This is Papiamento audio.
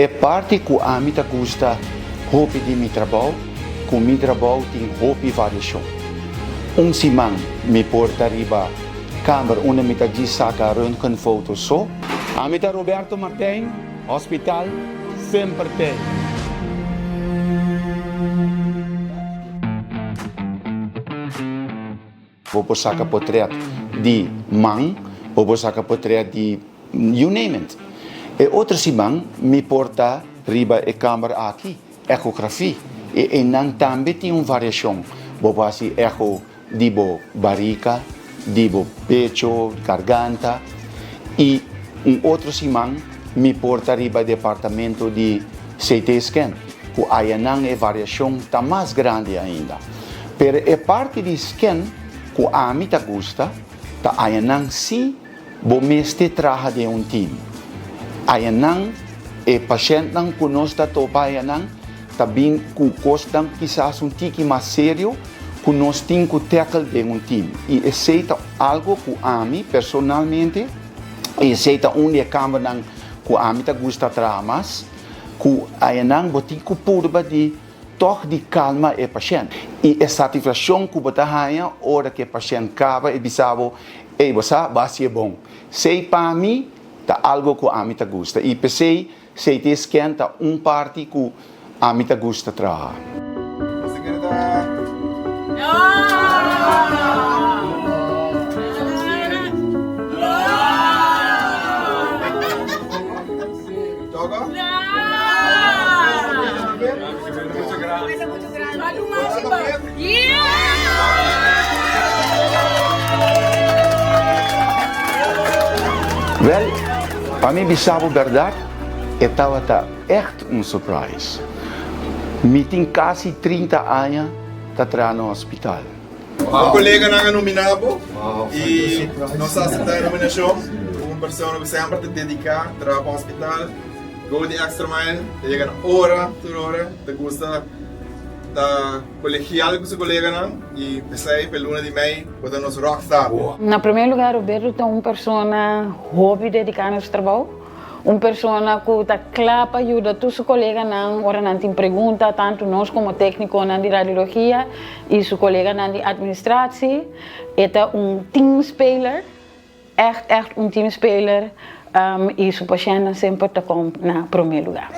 E parti ku ami ta gusta hopi di mi trabou, ku mi trabou tin hopi variashon. Un siman mi por ta riba kamber unda mi ta djis saka röntgenfoto so. Ami ta Roberto Martijn, Hospital semper t'ei. Bo por saka potret di man, bo por saka potret di you name it. E otro siman mi por ta riba e kamber aki, echografie. E einan tambe tin un variashon. Bo por hasi echo di bo barika, di bo pecho, garganta. I un otro siman mi por ta riba e departamento di CT scan, ku ayanan e variashon ta mas grandi ainda. Pero e parti di scan ku ami ta gusta ta ayanan si bo mester traha den un team. Ayanan e pashèntnan ku nos ta topa ayanan ta bin ku kosnan kisas un tiki mas serio ku nos tin ku tackle den un team. I esei ta algo ku ami personalmente, i esei ta un di e kambernan ku ami ta gusta traha mas, ku ayanan bo tin ku purba di tòg di kalma e pashènt. I e satisfakshon ku bo ta haña ora ku e pashènt kaba e bisa bo, Ey, bo sa, bo a hasié bon. Esei pa mi ta algo ku ami ta gusta. I p'esei CT scan ta un parti ku ami ta gusta traha. Wel, pa mi bisa bo berdad, e tabata echt un surprise. Mi tin casi 30 aña ta traha na hospital. Bo koleganan a nominá bo i nos a aseptá e nominashon. Un persona ku semper ta dediká traha pa hospital, go the extra mile, ta yega na ora tur ora, ta gusta ta kolegial ku su koleganan i p'esei p'e luna di mei bo ta nos rockstar. Na promé lugá Roberto ta un persona hopi dediká na su trabou. Un persona ku ta kla pa yuda tur su koleganan ora nan tin pregunta, tantu nos komo téknikonan di radiologia i su koleganan di administratie. E ta un teamspeler, ègt ègt un teamspeler i su pashèntnan semper ta kom na promé lugá.